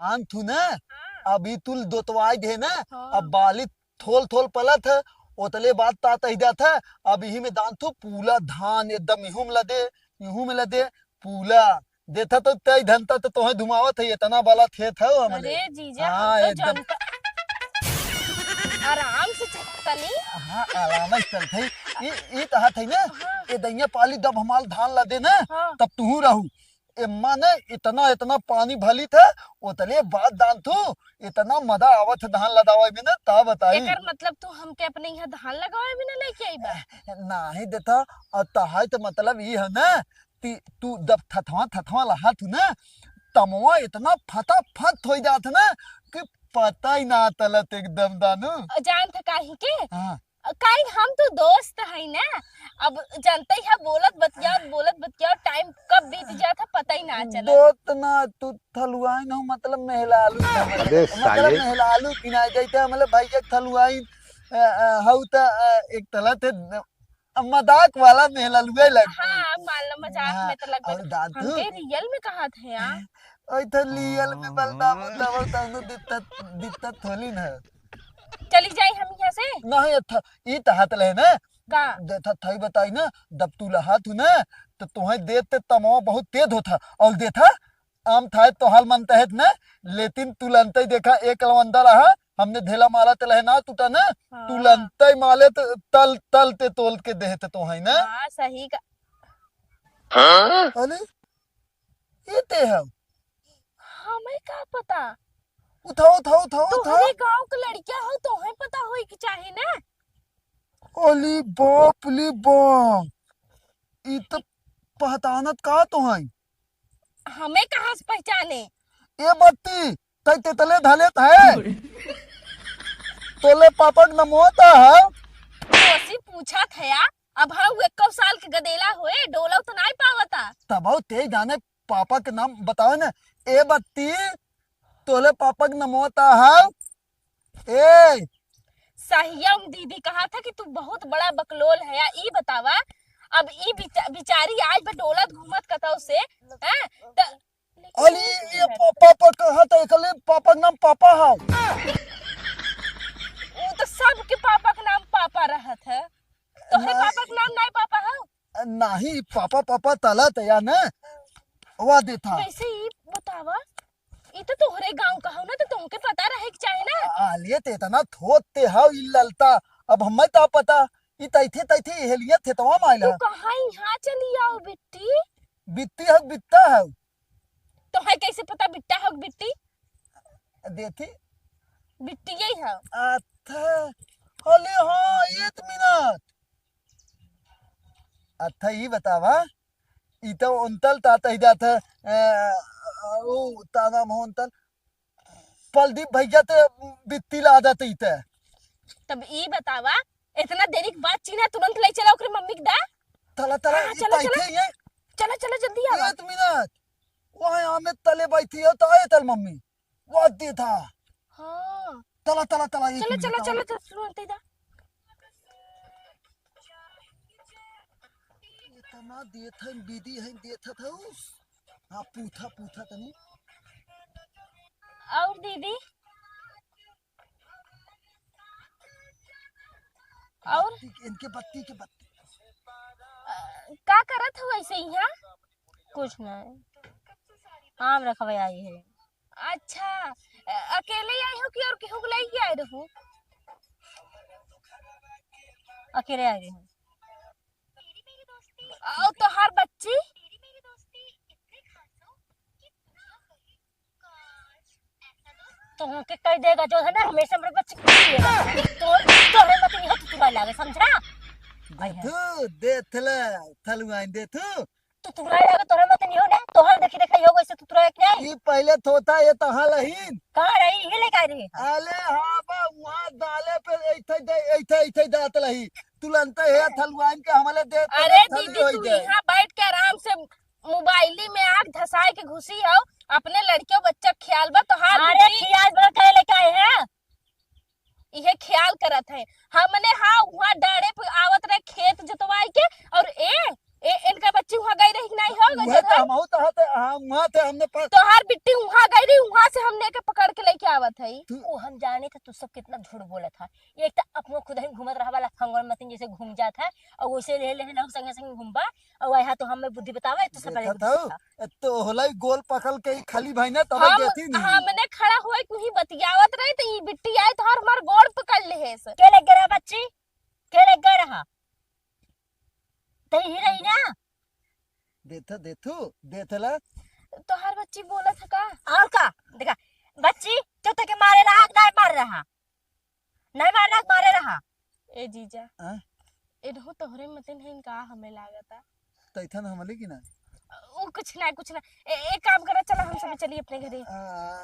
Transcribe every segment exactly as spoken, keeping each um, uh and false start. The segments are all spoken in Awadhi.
धान थू ना, हाँ। अभी तुल दोतवाई दे ना, हाँ। अब बाली थोल थोल पलत है, ओतले बाद तात ही जात है। अब इही में दान थू पूला धान एकदम इहुम लदे, इहुम लदे, पूला देथा तो तय धनता तो तोहे धुमावत है, इतना बला खेत है हमले। अरे जीजा, हाँ, हम तो एकदम। जनता आराम से चलतनी। हाँ, आराम से चलत है। ई, ई कहा थे ना, हाँ। ए दैया पाली दब हमाल धान लदे ना, हाँ। तब तुहू रहू। ए माने इतना, इतना पानी भली था, ओतले बाद दान थू, इतना मजा आवत है धान लदावे में ना, ता बताई। एकर मतलब तू हमके अपने यहाँ धान लगावे में ना लेके आई बा? नाही देथा, और तहाई तो मतलब ई है ना, ती, तू जब थथवा, थथवा लहा थू ना, तमवा इतना फटाफट हो जात ना कि पता ही ना चलत एकदम दानू। और जान था काहे के? हाँ। काहे हम तो दोस्त है ना, अब जानते ही है, बोलत बतियाओ, बोलत बतियाओ, टाइम कब बीत जात है, पता ही ना चला। दोस्त ना, तू थलुआइन हो, मतलब मेहलालू ना, मतलब, अबे मतलब साले। मेहलालू की ना जैसे, मतलब भैया थलुआइन, अ, अ, हऊ त, अ, एक तला थे, अ, मजाक वाला मेहलालुए लग। हाँ, मान लो मजाक हाँ, में तो लगभग और दादू? हमके रियल में कहा थे यार। ओए तो रियल में बल दाबो, दाबो, दाबो, दित्तत, दित्तत थोली ना। चली जाई हम यहाँ से? नहीं, अच्छा, ई तहात ले ना। का? देथा थाई बताई ना, जब तू लहा थू ना, तो तुहे देत ते तमवा बहुत तेज होथा। और देथा, आम थाए तोहाल मन तहत ना, लेकिन तुलंते देखा, एक लवंदा रहा, हमने ढेला मारा ते लहे ना टूटा ना, हाँ। तुलंते माले त-, तल, तल ते तोल के देहे ते तोहे ना। हाँ, सही का। अरे, ये ते है? हमें का पता? उठाओ, उठाओ, उठाओ, उठाओ। तोहरे गाँव के लड़किया हो, तोहे पता होई के चाही ना। अली बाप, अली बाप, ई त पहचानत का तो है? हमें कहाँ से पहचाने? ए बत्ती, तै तेतले धलेत है। तोले पापक नमोता है। तोसी पूछा थया, अब हाँ, वो एक्को साल के गदेला होए, डोला तो नाई पावता। तब ते जाने पापा के नाम बताओ ना। ए बत्ती, तोले पापक नमोता है। ए। सहियम दीदी कहा था कि तू बहुत बड़ा बकलोल है। या ई बतावा, अब ई बिचा-, बिचारी आज बा डोलत घूमत कतौ से, हैं? त अली, ये पापा पर कहा था, एकले पापा के नाम पापा है। वो तो सबके पापा के नाम पापा रहत है। तोहरे ना। पापा के नाम नाई पापा है? नाही, पापा, पापा तला तया ना। वा देथा। वैसे ई बतावा, ई तो तोहरे गाँव का हो ना, तो तुमके पता रहे के चाहे ना। आले ते इतना थोते हाव ई ललता, अब हमें ता पता, ई तैथे, तैथे हेलिया थेतवा माइला। तू कहाँ यहाँ चली आओ बिट्टी? बिट्टी हक बिट्टा हक। तोहे कैसे पता बिट्टा हक बिट्टी? देथी। बिट्टी यही है। अच्छा, अले हाँ, एक मिनट। अच्छा, ई बतावा, ई तो उनतल ता तही जात है, ए, ओ, ता नाम हो उनतल, प्रदीप भैया ते बित्ती ला जाते ई ते। तब ई बतावा, इतना देरी के बाद चीन्हा तुरंत ले चला ओकरे मम्मी के दा। तला, तला, हाँ, ई चला, ताई चला। थे ये। चला, चला, जल्दी आवा। एक मिनट, वहाँ आमे तले बैठी हो, तो आए तल मम्मी। वो दे था। हाँ। तला, तला, तला, एक चला, मिनट, चला, आवा। चला, चला, सुनो, ते दा। इतना देत है, दीदी है, देत है, था उस। हाँ, पूछा, पूछा तनी। और दीदी? और? बत्ती के, इनके बत्ती के बत्ती। अ, का करत हो ऐसे यहाँ? कुछ नहीं, आम रखवे आई है। अच्छा, अ, अकेले आई हो कि और केहू को लेके आए रहो? अकेले आई रही हूँ। और तोहार बच्ची? तोहके कह देगा जो है ना, हमेशा मेरे बच्चे को नहीं देगा। तो, तोहरे मत नहीं हो, तू तुराई लागे, समझा? देथू, देथले, थलुआइन देथू। तू तुराई लागे, तोहरे मत नहीं हो ना, तोहर देखी देखा ही होगा, इससे तू तुराई के आई। ई पहले थोथा, ये तहा लहीन। कहाँ रही? ये लेके आई रही। अले हाँ बा, वहाँ डाले पे ऐथे दे, ऐथे, ऐथे दात लही। तुलंते हे थलुआइन के हमले दे, अरे थली दीदी, होई तू जाए। यहाँ बैठ के आराम से मोबाइली में आँख धसाए के घुसी हो, अपने लड़कियों बच्चा ख्याल बा तोहार अरे दीदी। ख्याल बा, काहे लेके आए हैं? इहे ख्याल करत है। हमने हाँ वहाँ डाड़े पे आवत रहे खेत जोतवाई के, और ए, ए, इनका बच्ची वहाँ गई रही कि नहीं हो गई उहे तो जोतवाई? हम आउत हते, हाँ, वहाँ थे हमने पर तोहार बिट्टी वहाँ गई रही, वहाँ से हमने के पकड़ के लेके आवत है। तू उ हम जाने थे, तू सब कितना झूठ बोलत है। एक तो अपनो खुद ही घूमत रहबा लफंगोर मतिन जैसे घूम जात है, और वैसे ले ले ना संगे संगे घूमबा, और यहाँ तो हमें बुद्धि बतावा, तो सब देखत हऊ, ए, तो होला ई गोल पकड़ के ई खाली भाई ना, तब हम, देती नहीं। हमने खड़ा हुए, तू ही बतियावत रही, तो ई बिट्टी आए, तो हर हमार गोड़ पकड़ ले है से। के ले गए बच्ची? के ले गए रहा? तो ही रही ना। देथ, देथू, देथला। तोहार बच्ची बोलत है का? और का? देखा, बच्ची, तू तो के मारे रहा, नहीं मार रहा। नहीं मार रहा, मारे रहा। ए जीजा, हाँ? इनहू तोहरे मतिन है, इनका हमें लागता। तैथन हमले की ना? उ कुछ ना, कुछ ना। ए, एक काम करा, चला हम सब चली अपने घरे। आ,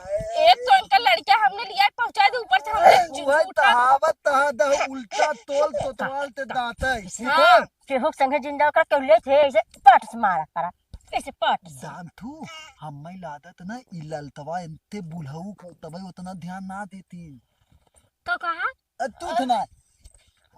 एक तो इनका लड़का हमने लिया पहुंचा दे, ऊपर से हमने ए, जू-, वही झूठा कहावत तहा द उल्टा तोल तोतवाल ते दांत है। हाँ। केहू के संगे जिंदा ओकरा केहू ले थे, ऐसे पट से मारा करा, ऐसे पट से। दांतू, हम्मे लागत ना, ई ललतवा इनते बुढ़ऊ को तबे उतना ध्यान ना देती। का कहा? अ, तू थ ना।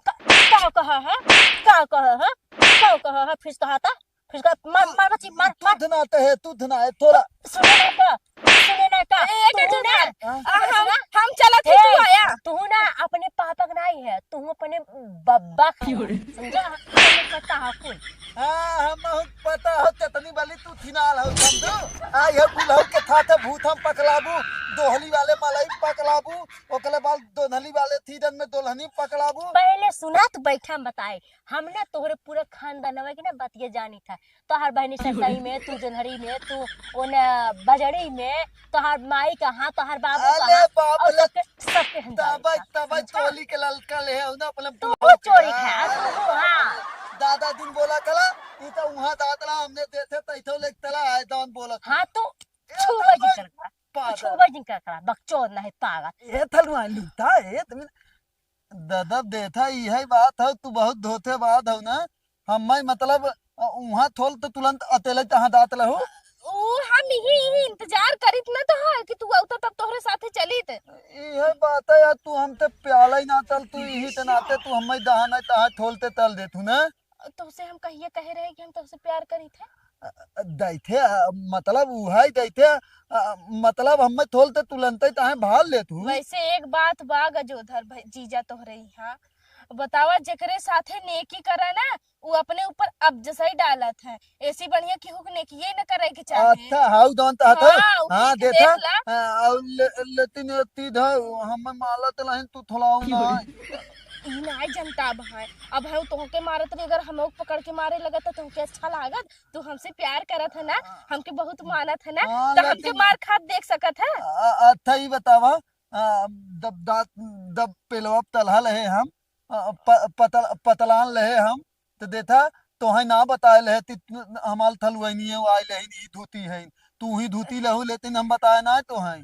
का, का कहा है? का कहा है? का कहा है? फिर कहा था? फिर कहा, मार, मार बच्ची, मार, तू मार। थ ना तो है, तू थ ना है, थोड़ा। सुने ना का? सुने ना का? ए, ए, तू का ना? हाँ? आ, हम, हम चलत ही, ए, तू आया। तू ना अपने पापा के नहीं है, तू अपने बब्बा का है। समझा? हमें पता है कुल। हाँ, हम बहुत पता हो, चटनी वाली तू थिनाल हो, समझू? आई है बुलहू के थाते भूत हम पकड़ाबू, दोहली वाले मलाई पकड़ाबू, ओकरे बाद दोनहली वाले थी जन में दुल्हनी पकड़ाबू। पहले सुना, तू बैठा, हम बताए। हम ना तोहरे पूरा खानदानवा के ना बतिया जानी था। तोहार बहनी ससई में, तू जोन्हरी में, तू ओने बजड़ी में, तोहार माई कहाँ, तोहार बाबू अरे कहाँ, बाप और रे, सबके, सबके हम जानी तबे, था। तबे समझा? तोली के ललका ले हो ना अपने तू बुढ़ऊ के। चोरी खा, हाँ। तू, हाँ। दादा दिन बोला कला, ई तो वहाँ दादला हमने देथे, तैथो लेके तला आए दान बोला था। हाँ, तू ए, छुबा तबे जिनकर करा, तू पागल। छुबा जिनकर करा, बकचोद ना है पागल। ए थलुआ लूटा, ए तुम दादा देथा, इहे बात हौ, तू बहुत धोखेबाज हौ ना। हम्मे मतलब, अ, उहाँ थोल तो तुरंत अतेले तहाँ दात लहू। ऊ हम इही, इही इंतजार करित न तो है कि तू अउता तब तोहरे साथे चलित। इहे बात है यार, तू हमते प्याला ही ना तल, तू इही ते नाते तू हम्मे दहा नहीं तहाँ थोल ते तल देथू ना। तोहसे हम कहिए कहे रहे कि हम तोहसे प्यार करित है? अ, अ, दैथे, अ, मतलब उहाई दैथे, अ, मतलब हम्मे थोल ते तुलंते ताहे भाल लेत हूँ। वैसे एक बात बा गजोधर भाई, जीजा तोहरे इहाँ। बतावा, जेकरे साथे नेकी करा ना, उ अपने ऊपर अब जसई डालत है। ऐसी बढ़िया केहू के नेकिये न करे के चाहे। अच्छा, हाउ दान ता था। हाँ, उ हाँ, ठीक देखा? देख ला। हाँ, और ले-, लेकिन ये तीध है, हम्मे मालत नहीं, तू थोलाऊ ना। ई नाय जनता अब है। अब है तोहके मारत रही, अगर हमहू पकड़ के मारे लगत त तोहके अच्छा लागत? तू हमसे प्यार करत है ना, हाँ। हमके बहुत मानत है ना, हाँ, तो हमके लेकिन मार खात देख सकत है? अ-, अच्छा ई बतावा, अ, दब दांत, दब पेलवा तलहा लहे हम, अ, प-, पतल-, पतलान लहे हम, तो देथा, तोहे ना बताए लहे ती, हमाल थलुआइनी है, आए लहे नहीं धोती है, तू ही धोती लहू लेतिन हम बताए ना तोहे।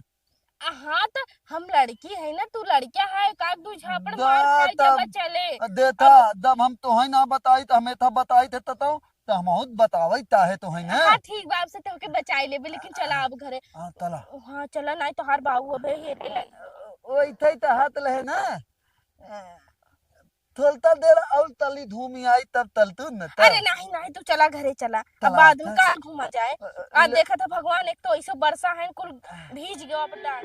आ, हाँ, त हम लड़की है ना, तू लड़का है, का दू झापड़ मार दा खाए तब, जब चले। देता, अब जब हम तोहे ना बताई, त हमें था बताई थे, त, त, त हम बहुत बतावई ताहे तोहे ना। हाँ, ठीक बा, अब से तोहके बचाई लेबे, लेकिन चला अब घरे। हाँ, चला। हाँ, चला, नाहीं तोहार बाऊ अबे हेरे। ओई थे त हाथ लहे ना। थोलता देर और तली धूमी आई, तब तल तू न, तब। अरे नाहीं, नाहीं, तू चला घरे चला। अब चला, बाद में हाँ। का घूमा जाए? अ, अ, आज ले- देखा था भगवान, एक तो ऐसे बरसा है, कुल भीज गयो अब डाल।